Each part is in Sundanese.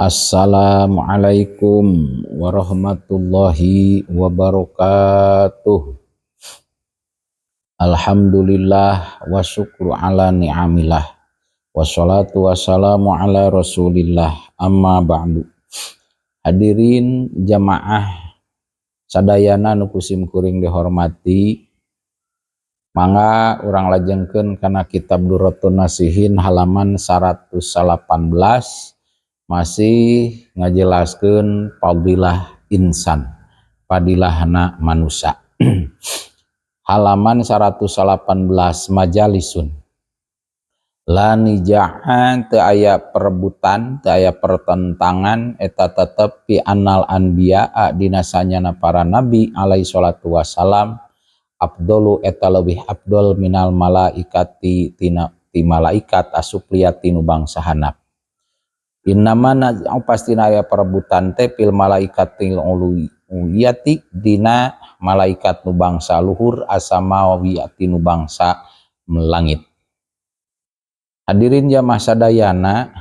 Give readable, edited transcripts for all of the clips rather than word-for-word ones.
Assalamualaikum warahmatullahi wabarakatuh. Alhamdulillah wa syukru ala ni'amillah. Wassalatu wassalamu ala rasulillah, amma ba'du. Hadirin jamaah sadayana nu ku sim kuring dihormati, mangga urang lajengkeun kana kitab Durratun Nasihin halaman 118, masih ngajelaskeun fadilah insan, fadilahna manusia. Halaman 118, majalisun. La nizaa, teu aya perebutan, teu aya pertentangan eta tetep, fi annal anbiya, dina sanyana para nabi, alaihi salatu wassalam, afdalu, eta leuwih afdol, minal malaikati, tina ti malaikat, asufliyati, nu bangsa handap. Innama pastina aya perebutan teh fil malaikatil uluwiyati, dina malaikat nu bangsa luhur, asamawiyati, nu bangsa langit. Hadirin jamaah sadayana,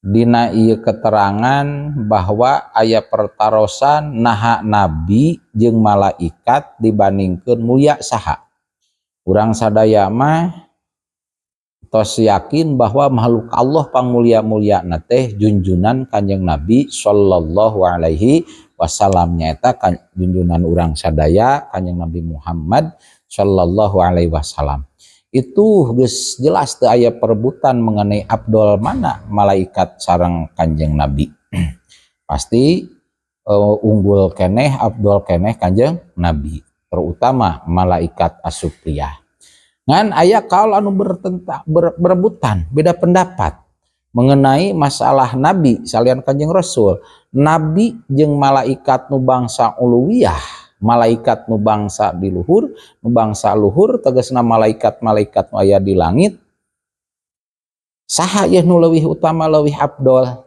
dina ieu keterangan bahwa aya pertarosan naha nabi jeung malaikat dibandingkeun mulia saha. Urang sadaya mah tos yakin bahwa makhluk Allah pangmulia-mulia teh junjunan Kanjeng Nabi Shallallahu alaihi wasallam, nyaeta junjunan urang sadaya Kanjeng Nabi Muhammad Shallallahu alaihi wasallam. Itu geus jelas teu aya perebutan mengenai afdol mana malaikat sareng Kanjeng Nabi. Pasti unggul keneh, afdol keneh Kanjeng Nabi, terutama malaikat asufliyah. Ngan aya kaul anu bertentang, berebutan, beda pendapat mengenai masalah nabi salian Kanjeng Rasul. Nabi jeung malaikat nu bangsa uluwiyah, malaikat nu bangsa di luhur, nu bangsa luhur tegasna malaikat-malaikat nu aya di langit, saha yeuh nu leuwih utama, leuwih afdol?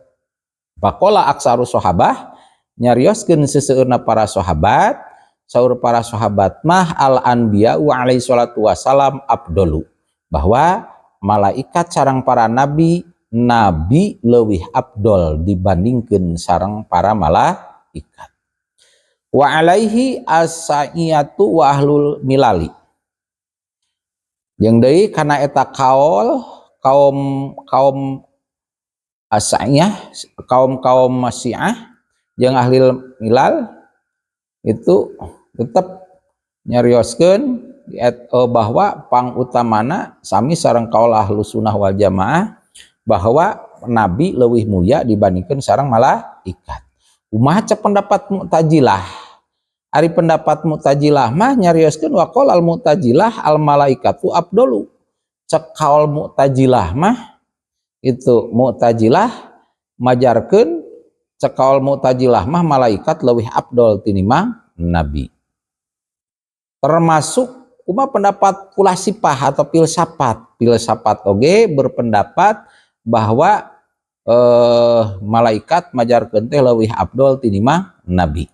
Faqala aksaru sahabah, nyarioskeun seseueurna para sahabat, saur para sahabat mah, al anbiya wa alaihi salatu wassalam afdalu, bahwa malaikat sareng para nabi, nabi leuwih afdol dibandingkeun sareng para malaikat. Wa alaihi as-sa'iyatu wa ahlul milali. Jeung deui kana eta kaol kaum kaum as-sa'iyah, kaum kaum Syiah jeung ahli milal itu tetap nyarioskeun bahwa pangutamana sami sareng kaul ahlu sunnah wal jamaah bahwa nabi leuwih mulia dibandingkan sareng malaikat. Kumaha cek pendapat Mu'tazilah? Ari pendapat Mu'tazilah mah nyarioskeun, waqala al Mu'tazilah al malaikatu afdalu. Cek kaul Mu'tazilah mah itu, Mu'tazilah majarkeun cek kaul Mu'tazilah mah malaikat leuwih afdol tinimbang nabi. Termasuk kuma pendapat fulasifah atau filsafat. Filsafat oge berpendapat bahwa malaikat majarkeun teh leuwih afdol tinimbang nabi.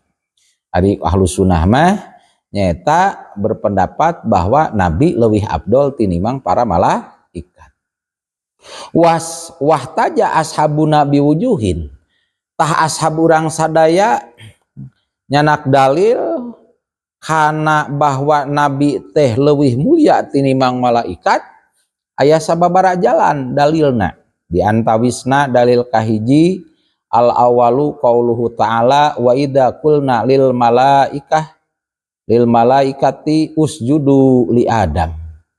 Ari ahlu sunnah mah nyaeta berpendapat bahwa nabi leuwih afdol tinimbang para malaikat. Was wahtaja ashabuna biwujuhin. Tah, ashab urang sadaya nyandak dalil karena bahwa nabi teh leuwih mulia tinimbang malaikat aya sababaraha jalan dalilna. Di antawisna dalil kahiji, al awalu qauluhu ta'ala wa idza qulna lil malaikah lil malaikati usjudu li Adam.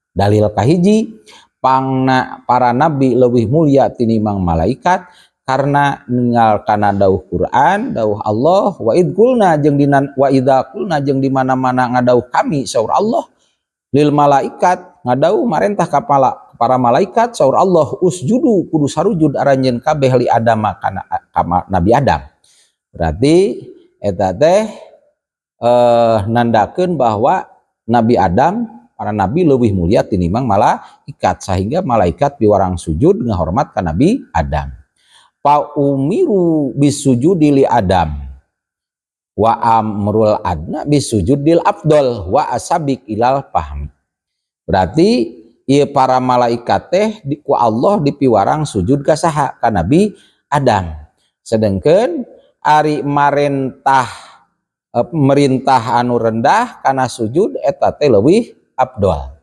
Dalil kahiji pangna para nabi lebih mulia tinimbang malaikat karena ninggal kana dawuh Quran, dawuh Allah, wa id qulna, jeung dina, wa idza qulna, jeung di mana-mana ngadawuh kami, saur Allah, lil malaikat, ngadawuh marentah kapala para malaikat, saur Allah, usjudu, kudu sarujud aranjeun kabeh, li Adam, kana ka Nabi Adam. Berarti eta teh nandakeun bahwa Nabi Adam, para nabi lebih mulia tinimbang malaikat, sehingga malaikat piwarang sujud ngahormat ka Nabi Adam. Fa umiru bisujudi li Adam wa amrul adna bisujudil afdol wa asabik ilal fahmi. Berarti ieu para malaikat teh ku Allah dipiwarang sujud ka saha? Ka Nabi Adam. Sedangkan ari marentah, merintah anu rendah kana sujud eta teh leuwih afdol.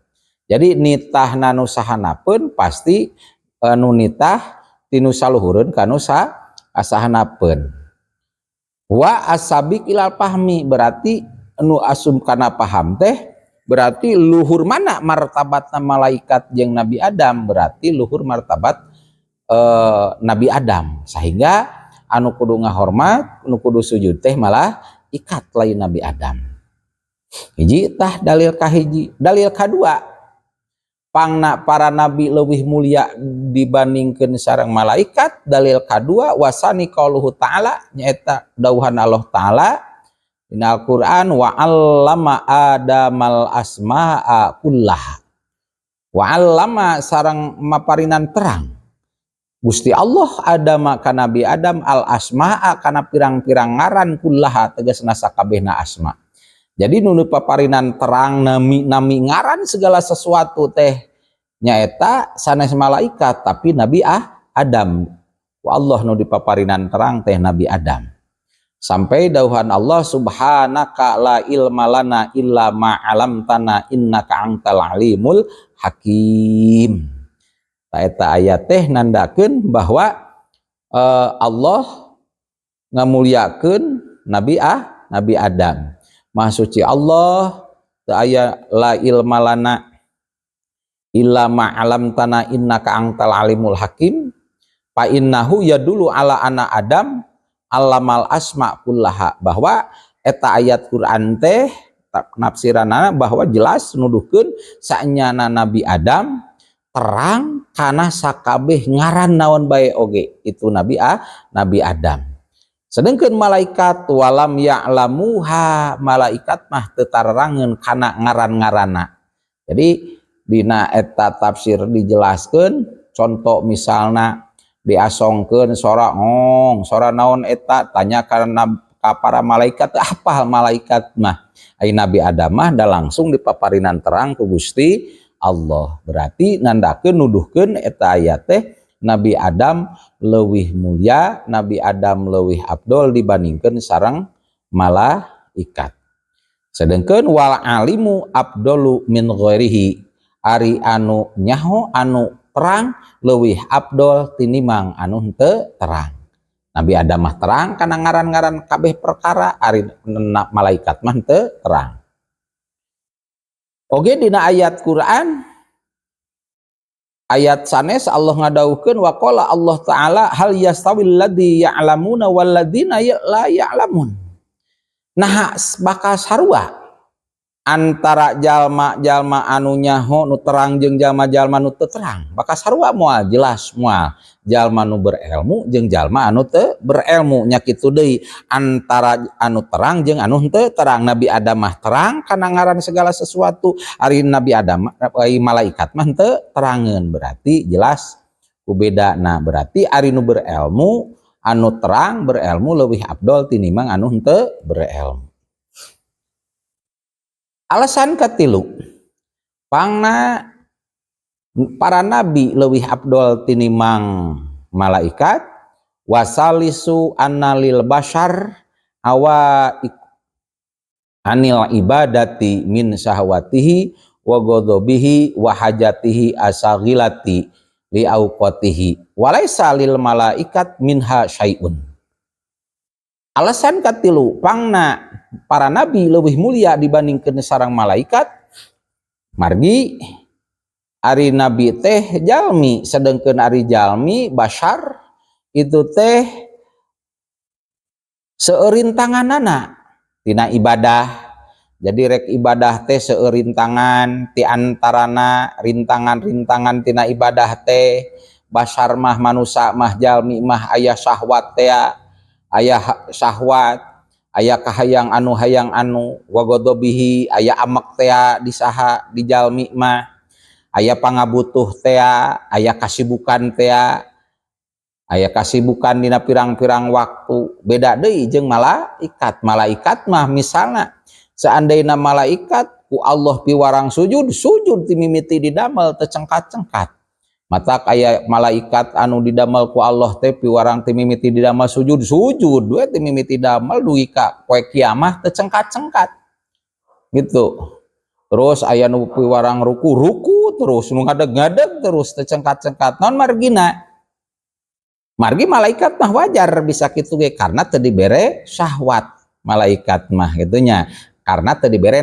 Jadi nitah nu sahanapeun pasti anu nitah tinu saluhureun kanu sahanapeun. Wa as-sabiq ilal fahmi, berarti nu asum kana paham teh berarti luhur mana martabatna malaikat jeung Nabi Adam, berarti luhur martabat Nabi Adam, sehingga anu kudu ngahormat, anu kudu sujud teh malah ikat lain Nabi Adam. Hiji tah dalil kahiji. Dalil kadua, pangna para nabi leuwih mulia dibandingkeun sareng malaikat, dalil kadua wasani qauluhu ta'ala, nyaeta dawuhan Allah Ta'ala dina Al-Qur'an, wa 'allama adamal asma'a kullaha. Wa 'allama sareng maparinan terang Gusti Allah Adama ka Nabi Adam, al asma'a kana pirang-pirang ngaran, kullaha tegasna sakabehna asma. Jadi nu paparinan terang nami-nami ngaran segala sesuatu teh nyaeta sanes malaikat, tapi Nabi Adam. Wa Allah nu dipaparinan terang teh Nabi Adam. Sampai dawuhan Allah, subhanaka la ilma lana illa ma 'allamtana innaka antal alimul hakim. Tah, eta ayat teh nandakeun bahwa Allah ngamuliakeun Nabi Adam. Maha suci Allah, teu aya la ilma lana illa ma 'allamtana innaka antal alimul hakim. Fa innahu yadulu ala anna Adam allamal asma kullaha, bahwa eta ayat Quran teh nafsiranana bahwa jelas nuduhkeun saenyana Nabi Adam terang kana sakabeh ngaran naon bae oge itu Nabi Adam. Sedangkan malaikat walam ya'lamuha, malaikat mah teu tararangeun kana ngaran-ngaranna. Jadi dina eta tafsir dijelaskeun contoh misalna diasongkeun sora ngong, sora naon eta, tanya karena ka para malaikat, apa malaikat mah. Ai Nabi Adam mah da langsung dipaparinan terang ku Gusti Allah. Berarti nandakeun nuduhkeun eta ayat teh Nabi Adam leuwih mulia, Nabi Adam leuwih afdol dibandingkeun sareng malaikat. Sedangkan wal alimu afdalu min ghairihi, ari anu nyaho, anu terang leuwih afdol tinimbang anu henteu terang. Nabi Adam mah terang kana ngaran-ngaran kabeh perkara, ari malaikat mah henteu terang. Oge dina ayat Quran ayat sanes Allah ngadawuhkeun, waqala Allah Ta'ala hal yastawil ladzi ya'lamuna wal ladzina la ya'lamun. Nah, bakal sarua antara jalma-jalma anu nyaho nu terang jeung jalma-jalma nu teu terang, bakal sarua moal? Jelas moal. Jalma nu berilmu jeung jalma anu teu berilmu nya kitu deui antara anu terang jeung anu henteu terang. Nabi Adam mah terang kana ngaran segala sesuatu, ari Nabi Adam, ari malaikat mah henteu terangeun. Berarti jelas ku bedana, berarti ari nu berilmu, anu terang berilmu leuwih afdol tinimbang anu henteu berilmu. Alasan katilu pangna para nabi leuwih afdol tinimbang malaikat, wasalisu annalil bashar awa anil ibadati min syahwatihi wa ghadabihi wa hajatihi asaghilati li auqatihi walaisa lil malaikat minha syai'un. Alasan katilu pangna para nabi lebih mulia dibandingkan sareng malaikat, margi ari nabi teh jalmi, sedangkan ari jalmi bashar itu teh seueur rintanganana tina ibadah. Jadi rek ibadah teh seueur rintangan, ti antarana rintangan-rintangan tina ibadah teh bashar mah, manusia mah, jalmi mah aya syahwat teh, aya syahwat, aya kahayang anu, hayang anu, wagodobihi, aya amek tea di saha, di jalmi mah aya pangabutuh tea, aya kasibukan tea, aya kasibukan dina pirang-pirang waktu. Beda deui jeung malaikat. Malaikat mah misalnya seandainya malaikat ku Allah piwarang sujud, sujud ti mimiti didamel teu cengkat-cengkat. Matak aya malaikat anu didamel ku Allah teh piwarang ti mimiti didamel sujud, sujud we ti mimiti damel dugi ka poe kiamah teu cengkat-cengkat gitu. Terus aya nu piwarang ruku, ruku terus, nu ngadeg-ngadeg terus teu cengkat-cengkat. Naon margina? Margi malaikat mah wajar bisa kitu ge karena teu dibere syahwat malaikat mah gitu nya. Karena teu dibere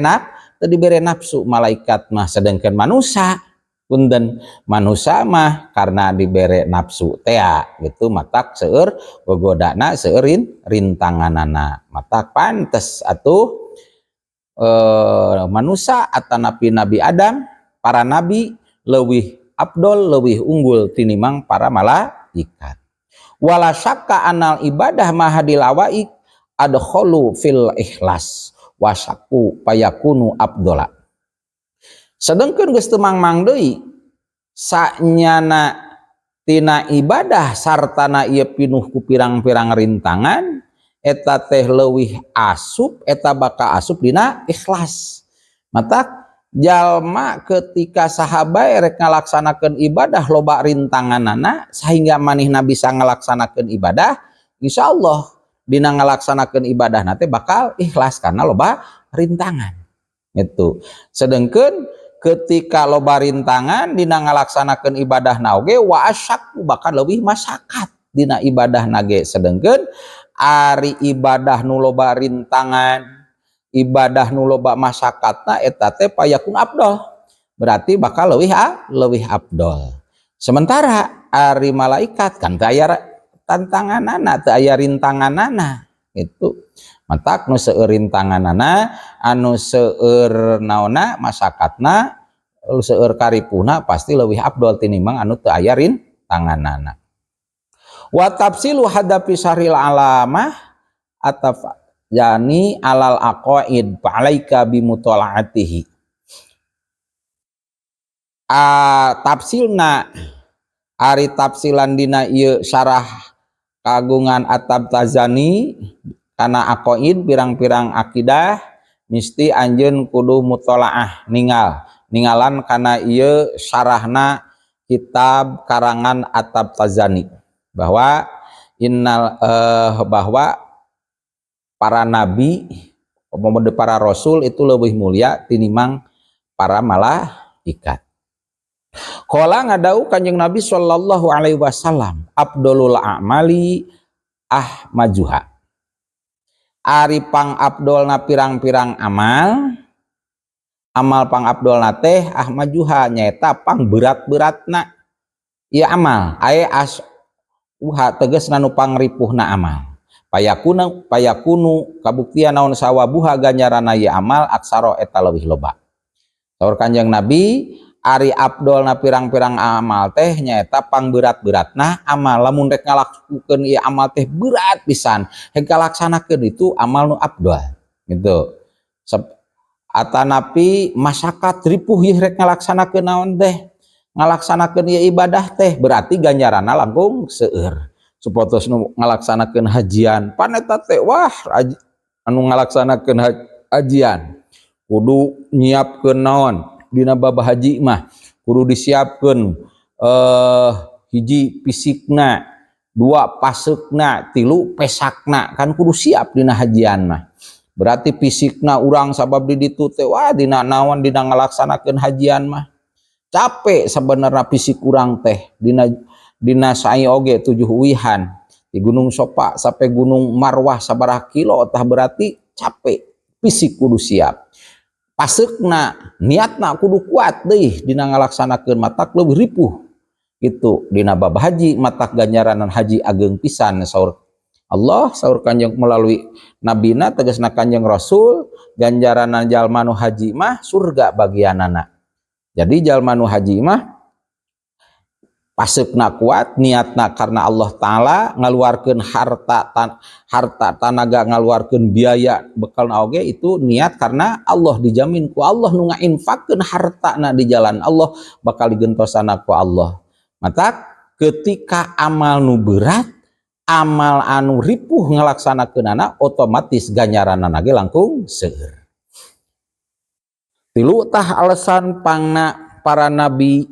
nafsu malaikat mah, sedangkan manusia, punten, manusia mah karena dibere nafsu tea gitu, matak seueur gogodana, seueur rintanganana. Matak pantes atuh manusia atanapi Nabi Adam, para nabi leuwih afdol, leuwih unggul tinimang para malaikat. Wala syakka annal ibadah ma'ahadil awaiq adkhalu fil ikhlas wasaku payakunu afdola. Sedangkan geus teu mangmang deui, sanyana tina ibadah sartana ieu pinuh ku pirang-pirang rintangan, eta teh leuwih asup, eta bakal asup dina ikhlas. Matak jalma ketika sahabat rek ngalaksanakeun ibadah loba rintanganana sehingga manihna bisa ngalaksanakeun ibadah, insyaallah dina ngalaksanakeun ibadah teh bakal ikhlas karena loba rintangan gitu. Sedangkan ketika loba rintangan dina ngalaksanakeun ibadah na oge wa asyaqu, bakal leuwih masyakat dina ibadah nage. Sedangkan ari ibadah nu loba rintangan, ibadah nu loba masyakatna, eta teh payakun afdol, berarti bakal leuwih afdol. Sementara ari malaikat kan teu aya tantanganana, teu aya rintanganana itu. Matak nu seueur rintanganana, anu seueur naonna masakatna, seueur karipuna, pasti leuwih afdol tinimbang anu teu aya rintanganana. Wa tafsilu hadafi syarhil alamah at-Tabtazani alal aqaid fa'alaika bimutola'atihi. Tafsilna, ari tafsilan dina ieu syarah kagungan At-Tabtazani kana aqaid, pirang-pirang akidah, mesti anjeun kudu mutolaah, ningalan kana ieu syarahna kitab karangan At-Tabtazani bahwa innal bahwa para nabi, para rasul itu lebih mulia tinimbang para malaikat. Qala, ngadawuh Kanjeng Nabi sallallahu alaihi wasallam, afdolul a'mali ahmajuha. Ari pang afdolna pirang-pirang amal, amal pang afdolna teh ahmajuha, nyaeta pang berat-beratna ieu amal, ae as uha, tegasna nu pangripuhna amal. Payakuna, payakunu, kabuktian naon, sawabuha, ganjaranna ieu amal, aksaro, eta leuwih loba. Saur Kanjeng Nabi, ari afdolna pirang-pirang amal teh nyaeta pangberat-beratna amal. Lamun rek ngalakukeun ieu amal teh berat pisan, rek ngalaksanakeun, itu amal nu afdol gitu. Atanapi masyarakat ripuh ieu rek ngalaksanakeun naon teh, ngalaksanakeun ieu ibadah teh, berarti ganjaranna langkung seueur. Supados nu ngalaksanakeun hajian pan eta teh, wah, anu ngalaksanakeun hajian kudu nyiapkeun naon? Dina bab haji mah kudu disiapkeun hiji fisikna, dua pasekna, tilu pesakna, kan kudu siap dina hajian mah. Berarti fisikna urang, sabab di ditu teh, wah, dina naon, dina ngalaksanakeun hajian mah capek sebenarnya fisik urang teh. Dina dina sa'i oge tujuh uwihan di Gunung Sofa sampai Gunung Marwah sabaraha kilo tah, berarti capek fisik, kudu siap pasekna, niatna kudu kuat deh dina ngalaksanakeun, matak leuwih ripuh gitu dina bab haji. Matak ganjaranan haji ageng pisan. Saur Allah, saur Kanjeng melalui nabina, tegasna Kanjeng Rasul, ganjaranan jalma nu haji mah surga bagianana. Jadi jalma nu haji mah pasekna kuat, niatna karena Allah Ta'ala, ngaluarkeun harta, tanaga, ngaluarkeun biaya bekal oge itu niat karena Allah, dijamin ku Allah nu ngainfakeun hartana di jalan Allah bakal digentosana ku Allah. Maka ketika amal nu berat, amal anu ripuh ngalaksanakeunana, otomatis ganjaranana ge langkung seueur. Tilu tah alasan pangna para nabi.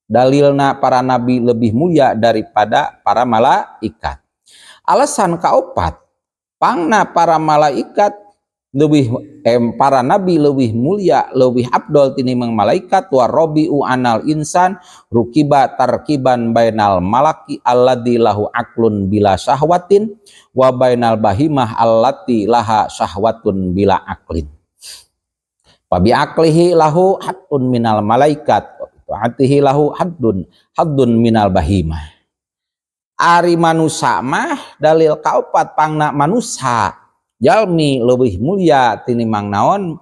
Dalilna para nabi lebih mulia daripada para malaikat. Alasan kaopat pangna para malaikat lebih para nabi lebih mulia, lebih afdol tinimbang malaikat, wa rabi'u annal insan rukiba tarkiban bainal malaki alladzi lahu aqlun bila syahwatin wa bainal bahimah allati laha syahwatun bila aqlin. Fabi aqlihi lahu haddun minal malaikat, atihi lahu haddun haddun minal bahimah. Ari manusa mah, dalil kaopat pangna manusa jalmi lebih mulia tinimbang naon,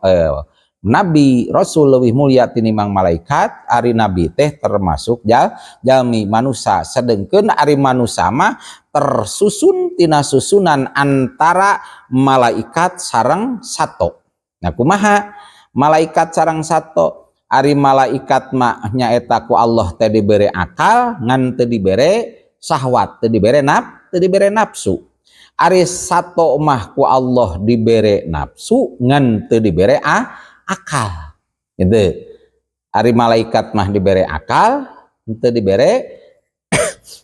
nabi rasul lebih mulia tinimbang malaikat. Ari nabi teh termasuk jalmi manusa, sedengkeun ari manusa mah tersusun tina susunan antara malaikat sareng sato. Nah, kumaha malaikat sareng sato? Ari malaikat mah nyaeta ku Allah teh dibere akal ngan teu dibere syahwat, teu dibere nafsu. Ari sato mah ku Allah dibere nafsu ngan teu dibere akal gitu. Ari malaikat mah dibere akal, teu dibere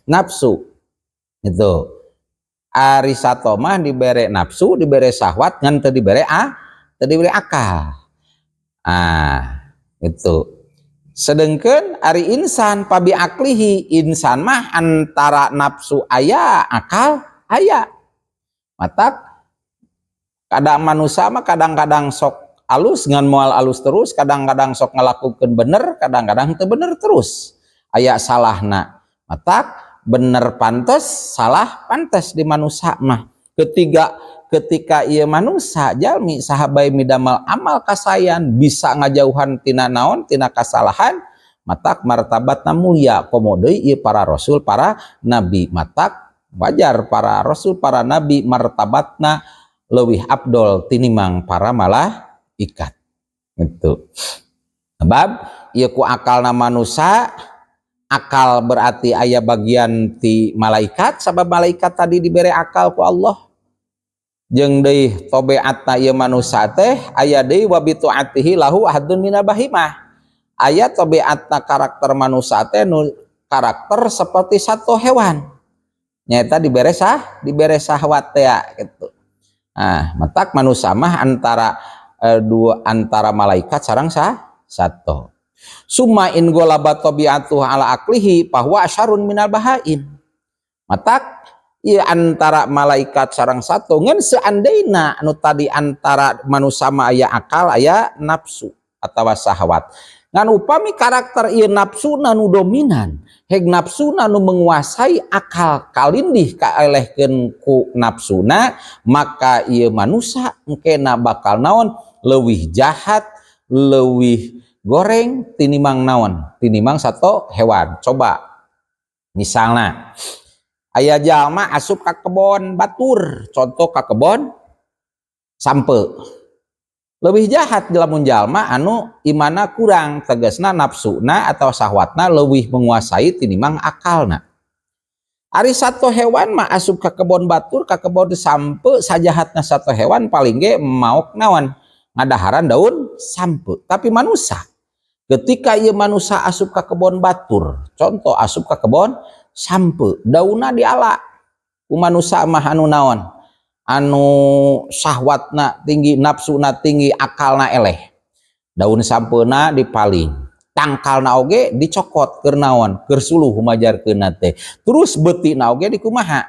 nafsu itu. Ari sato mah dibere nafsu, dibere syahwat, ngan teu dibere akal. Ah, itu. Sedangkan ari insan, fabi aqlihi, insan mah antara nafsu aya, akal aya. Matak kadang manusia mah kadang-kadang sok alus ngan moal alus terus, kadang-kadang sok ngelakukan bener, kadang-kadang teu bener terus. Aya salahna. Matak bener pantes, salah pantes di manusia mah. Ketiga, ketika ieu manusia jalmi saha bae midamal amal kasayan bisa ngajauhan tina naon, tina kasalahan, matak martabatna mulia, komo deui ieu para rasul, para nabi. Matak wajar para rasul, para nabi martabatna leuwih afdol tinimang para malaikat itu. Sebab ieu ku akalna manusia, akal berarti aya bagian ti malaikat, sabab malaikat tadi diberi akal ku Allah. Jeung deui tobeatna ieu manusia teh aya deui, wa bi taatihi lahu haddun minal bahimah. Aya tobeatna karakter manusia teh nu karakter seperti satu hewan, nyaeta dibere syahwat teh gitu. Nah, matak manusia mah antara dua, antara malaikat sareng sato. Summa in ghalaba tabi'atuhu ala aqlihi fahuwa asyarun minal bahaim. Matak ieu antara malaikat sareng sato, ngan seandainya anu tadi antara manusia mah aya akal, aya nafsu atau syahwat, ngan upami karakter ieu nafsuna nu dominan, heg nafsuna nu menguasai akal, kalindih kaelehkeun ku nafsuna, maka ieu manusia engkena bakal naon, leuwih jahat, leuwih goreng tinimang naon, tinimang satu hewan. Coba misalnya aya jalma asup ka kebon batur, contoh ka kebon sampe, lebih jahat lamun jalma anu imana kurang, tegasna nafsuna atau syahwatna lebih menguasai tinimang akalna. Ari satu hewan mah asup ka kebon batur, ka kebon sampe, sajahatna satu hewan paling ge maok naon, ngadaharan daun sampe. Tapi manusia, ketika ieu manusia asup ka kebon batur, contoh asup ka kebon sampe, daunna diala ku manusia mah anu naon, anu syahwatna tinggi, nafsuna tinggi, akalna eleh, daun sampeuna dipaling, tangkalna oge dicokot. Keur naon? Keur suluh majarkeunna teh. Terus beutina oge dikumaha?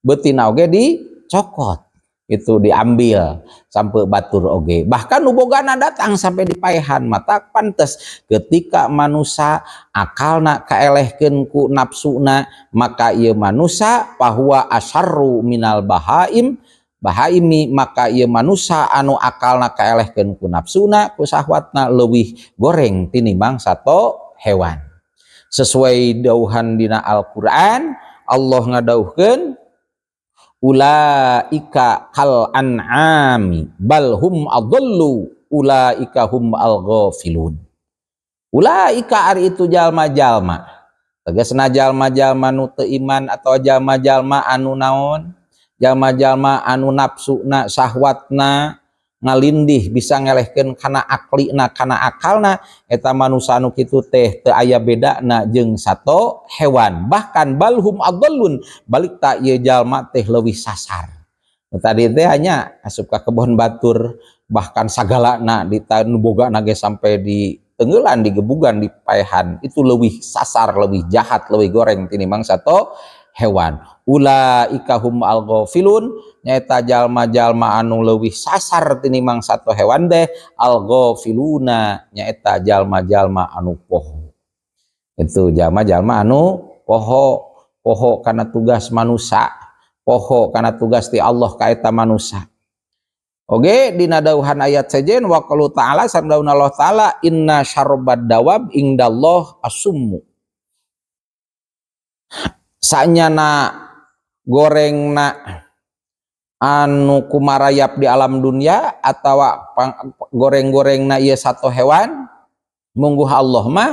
Beutina oge dicokot itu, diambil sampai batur oge, bahkan nu bogana datang sampai dipaehan. Mata pantes ketika manusia akalna kaelehkeun ku nafsuna, maka ieu manusia fahuwa asyarru minal bahaim bahaimi. Maka ieu manusia anu akalna kaelehkeun ku nafsuna, ku syahwatna, leuwih goreng tinimbang sato hewan, sesuai dauhan dina Al-Qur'an. Allah ngadauhkeun, ulaika kal an'ami bal hum adallu ulaika hum al ghafilun. Ulaika, ari itu jalma-jalma, tegasna jalma-jalma nu teu iman atau jalma-jalma anu naon, jalma-jalma anu nafsuna, syahwatna Ngalindih, bisa ngelehkeun kana aklina, kana akalna, eta manusia anu kitu teh teu aya bedana jeung sato hewan. Bahkan بل هم أضل, balik tak ieu jalma teh leuwih sasar. Nu tadi teh hanya asup ka kebon batur, bahkan sagalana di nu boga ge sampai di tenggelan, digebugan, dipaehan, itu lebih sasar, lebih jahat, lebih goreng tinimbang sato hewan. أولئك هم الغافلون, nyaeta jalma-jalma anu leuwih sasar tinimbang sato hewan teh الغافلون, nyaeta jalma-jalma anu poho. Itu jalma-jalma anu poho, poho kana tugas manusia, poho kana tugas ti Allah ka eta manusia. Oge dina dawuhan ayat sejen وقوله تعالى, sareng dawuhna Allah Taala, إن شر الدواب عند الله الصم. Sanyana gorengna anu kumarayap di alam dunia atau goreng-gorengna ieu sato hewan mungguh Allah mah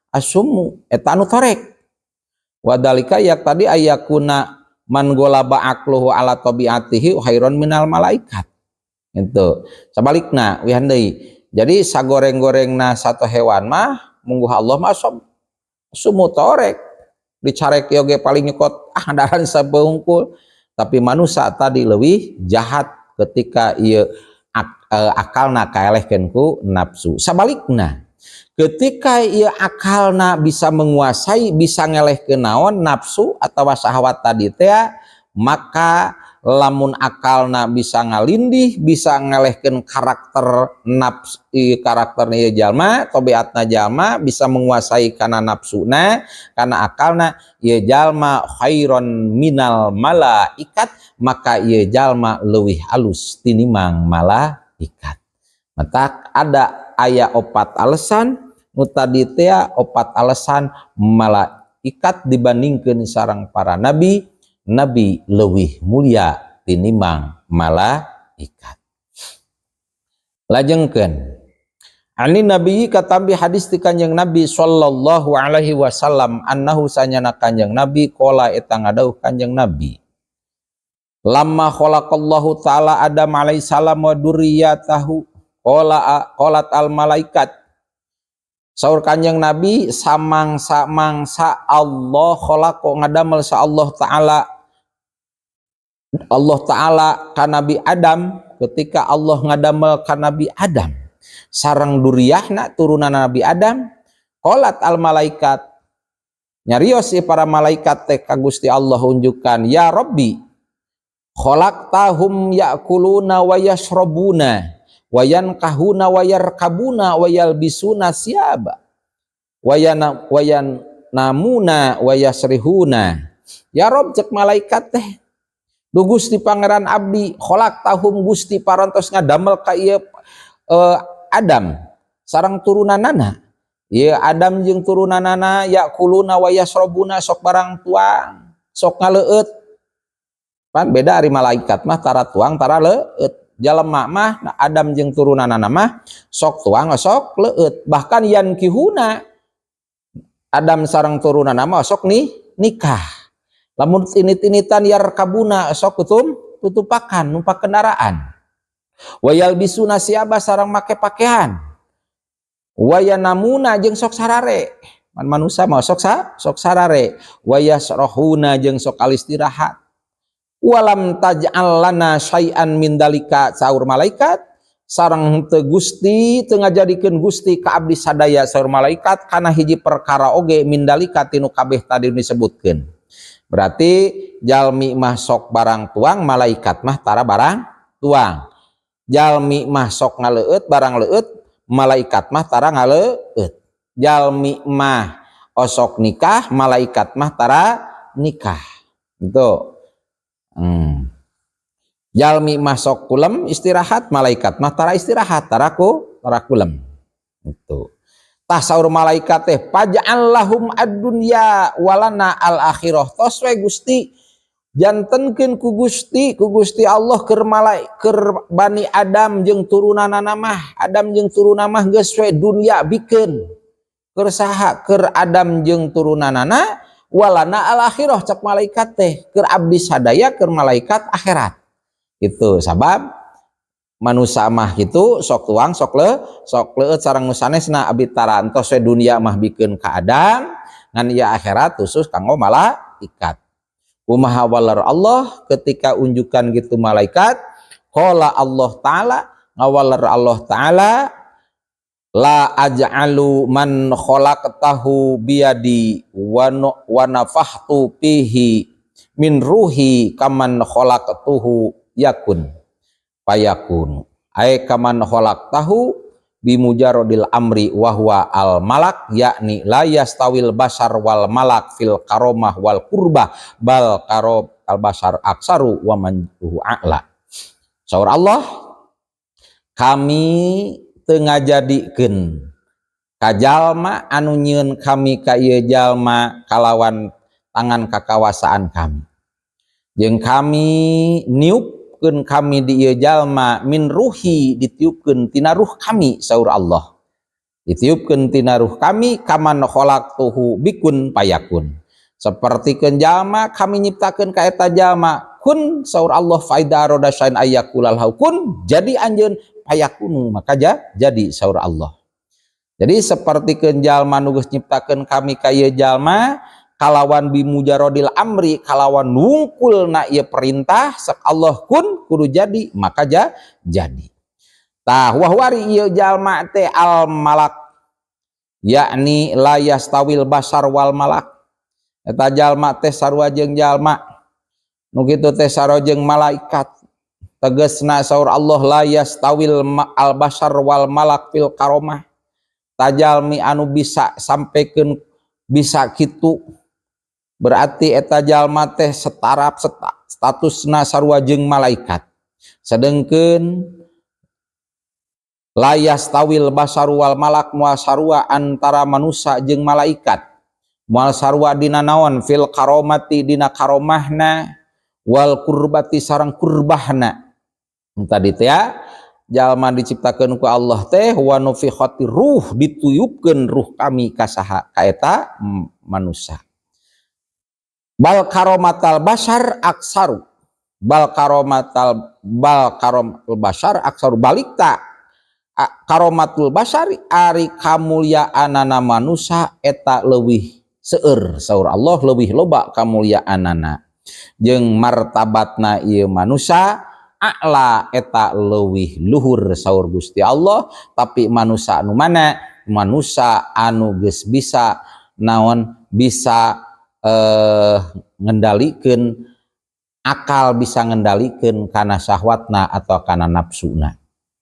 الصم, eta anu torek. وذلك يقتضي أن يكون من غلب عقله على طبيعته خيرا من الملائكة. Itu sabalikna wihan deui. Jadi sagoreng-gorengna sato hewan mah mungguh Allah mah الصم, torek, dicarek yoge paling nyekot ah daran sabungkul. Tapi manusia tadi lebih jahat ketika ieu akalna kaelehkeun ku nafsu. Sabalikna, ketika ieu akalna bisa menguasai, bisa ngelehkeun naon, nafsu atau syahwat tadi teh, maka lamun akalna bisa ngalindih, bisa ngelehkeun karakter nafsu, karakter ieu jalma, tabiatna jalma, bisa menguasai kana nafsuna, kana akalna, ieu jalma خيرا من الملائكة, maka ieu jalma leuwih alus tinimbang malaikat. Matak ada aya opat alasan nu tadi teh, opat alasan malaikat dibandingkeun sareng para nabi, nabi leuwih mulia tinimbang malaikat. Lajengkeun, عن النبي, katampi hadis ti Kanjeng Nabi صلى الله عليه وسلم, أنه sanyana Kanjeng Nabi, قال, eta ngadawuh Kanjeng Nabi, لما خلق الله تعالى آدم عليه السلام وذريته قال قالت الملائكة. Saur Kanjeng Nabi, samangsa-mangsa Allah خلق, ngadamel sa Allah Ta'ala, Allah Ta'ala ka Nabi Adam, ketika Allah ngadamel ka Nabi Adam sareng duriahna, turunan Nabi Adam, قالت الملائكة, nyarios si para malaikat teh ka Gusti Allah unjukan, يا ربي خلقتهم يأكلون ويشربون وينكحون ويركبون ويلبسون الثياب وينامون ويستريحون. يا رب, cek malaikat teh, duh Gusti Pangeran abdi, خلقتهم, Gusti parantos ngadamel ka ieu Adam sareng turunanana, ieu Adam jeung turunanana, يأكلون ويشربون, sok barang tuang, sok ngaleueut. Pan beda, ari malaikat mah tara tuang, tara leueut. Jalema mah, nah, Adam jeung turunanana mah sok tuang, sok leueut. Bahkan ينكحون, Adam sareng turunanana mah sok nih nikah. Lamun tinit-tinitan, يركبون, sok ketum tutupakan, numpak kendaraan, ويلبسون الثياب, sareng make pakaian, وينامون, jeung sok sarare. Man manusia mah sok sarare, ويستريحون, jeung sok alistirahat. ولم تجعل لنا شيئا من ذلك, saur malaikat, sareng teu Gusti teu ngajadikeun Gusti ka abdi sadaya, saur malaikat, kana hiji perkara oge, من ذلك, tinu kabeh tadi disebutkeun. Berarti jalmi mah sok barang tuang, malaikat mah tara barang tuang. Jalmi mah sok ngaleueut, barang leueut, malaikat mah tara ngaleueut. Jalmi mah osok nikah, malaikat mah tara nikah. Itu. Jalmi mah sok kulem istirahat, malaikat mah tara istirahat, tara kulem. Itu. Tah, saur malaikat teh, فاجعل لهم الدنيا ولنا الآخرة. Tos we Gusti, jantenkeun ku Gusti Allah keur malaik, keur Bani Adam jeung turunanana mah, Adam jeung turunanana mah geus we dunya bikeun. Keur saha? Keur Adam jeung turunanana, ولنا الآخرة, cek malaikat teh, keur abdi sadaya, keur malaikat akhirat. Itu sabab Manusia mah kitu, sok tuang, sok leueut sareng nu sanesna. Abdi tarantos we dunia mah bikeun ka Adam, ngan ieu akhirat khusus kanggo malaikat. Kumaha waler Allah ketika unjukan gitu malaikat? Qala Allah Ta'ala, ngawaler Allah Ta'ala, la aj'alu man khalaqtahu biyadi wa nafahtu fihi min ruhi kaman khalaqtuhu yakun fayakun, ay kaman khalaqtahu bimujarodil amri wa huwa al malak, yakni la yastawil basar wal malak fil karomah wal kurbah, bal karom al basar aksaru wa manjuhu a'la. Saur Allah, kami teu ngajadikeun ka jalma anu nyieun kami ka ieu jalma kalawan tangan kakawasaan kami, jeung kami niupkeun kami di ieu jalma, min ruhi, ditiupkeun tina ruh kami. Saur Allah, ditiupkeun tina ruh kami, kaman khalaqtuhu bikun payakun, sapertikeun jalma kami nyiptakeun ka eta jalma. Kun, saur Allah, faida aroda syai'an ayyaqula lahu kun, jadi anjeun, payakunu, maka jadi, saur Allah. Jadi sapertikeun jalma nu geus nyiptakeun kami ka ieu jalma kalawan bimujarodil amri, kalawan wungkulna ieu perintah. Cek Allah kun, kudu jadi, maka jadi. Tah, wahwari ieu jalma teh al malak, yakni la yastawil basar wal malak, eta jalma teh sarua jeung jalma nu kitu teh sarua jeung malaikat. Tegesna saur Allah, la yastawil al basar wal malak fil karomah. Tajalmi anu bisa sampaikan bisa kitu, berarti eta jalma teh setara statusna sarua jeung malaikat. Sedengkeun la yastawil basaru wal malak, moal sarua antara manusia jeung malaikat, moal sarua dina naon? Fil karomati, dina karomahna, wal kurbati, sareng kurbahna. Tadi teh ya, jalma diciptakeun ku Allah teh wa nufikhati ruh, dituyupkeun ruh kami ka saha? Ka eta manusia. Bal karomatal basar aksaru, bal karomatal, bal karomatul basar aksaru, balik ta karomatul basari, ari kamuliaanana manusia eta leuwih seueur. Saur Allah, leuwih loba kamuliaanana jeung martabatna ieu manusia, a'la, eta leuwih luhur, saur Gusti Allah. Tapi manusia anu mana? Manusia anu geus bisa naon? Bisa ngendalikeun akal, bisa ngendalikeun kana syahwatna atau kana nafsuna.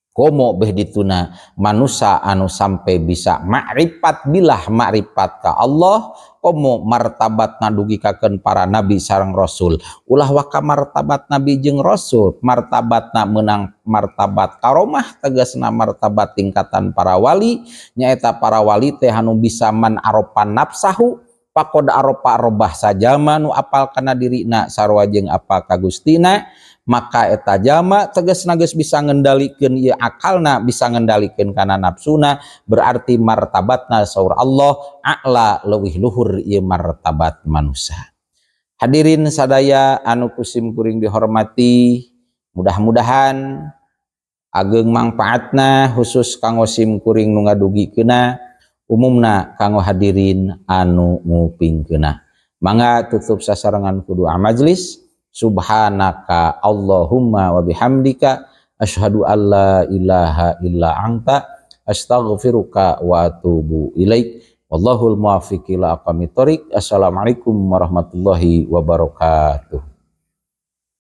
Komo beh dituna manusia anu sampai bisa makrifat bilah, makrifat ka Allah, komo martabat dugikakeun para nabi sareng rasul. Ulah waka martabat nabi jeung rasul, martabatna menang martabat karomah, tegasna martabat tingkatan para wali. Nyaeta para wali teh anu bisa man arofa nafsahu faqod arofa robbah, sajama nu apal kana dirina sarua jeung apal ka Gustina, maka eta jalma tegasna geus bisa ngendalikeun ieu akalna, bisa ngendalikeun kana nafsuna, berarti martabatna, saur Allah, a'la, leuwih luhur ieu martabat manusia. Hadirin sadaya anu ku sim kuring dihormati, mudah-mudahan ageng mangpaatna, khusus kanggo sim kuring nu ngadugikeunna, umumna kanggo hadirin anu ngupingkeunna. Mangga tutup sasarengan ku doa majlis. Subhanaka Allahumma wa bihamdika, asyhadu alla ilaha illa anta, astaghfiruka wa atubu ilaik. Wallahul muwaffiq ila aqwamit thoriq. Assalamualaikum warahmatullahi wabarakatuh.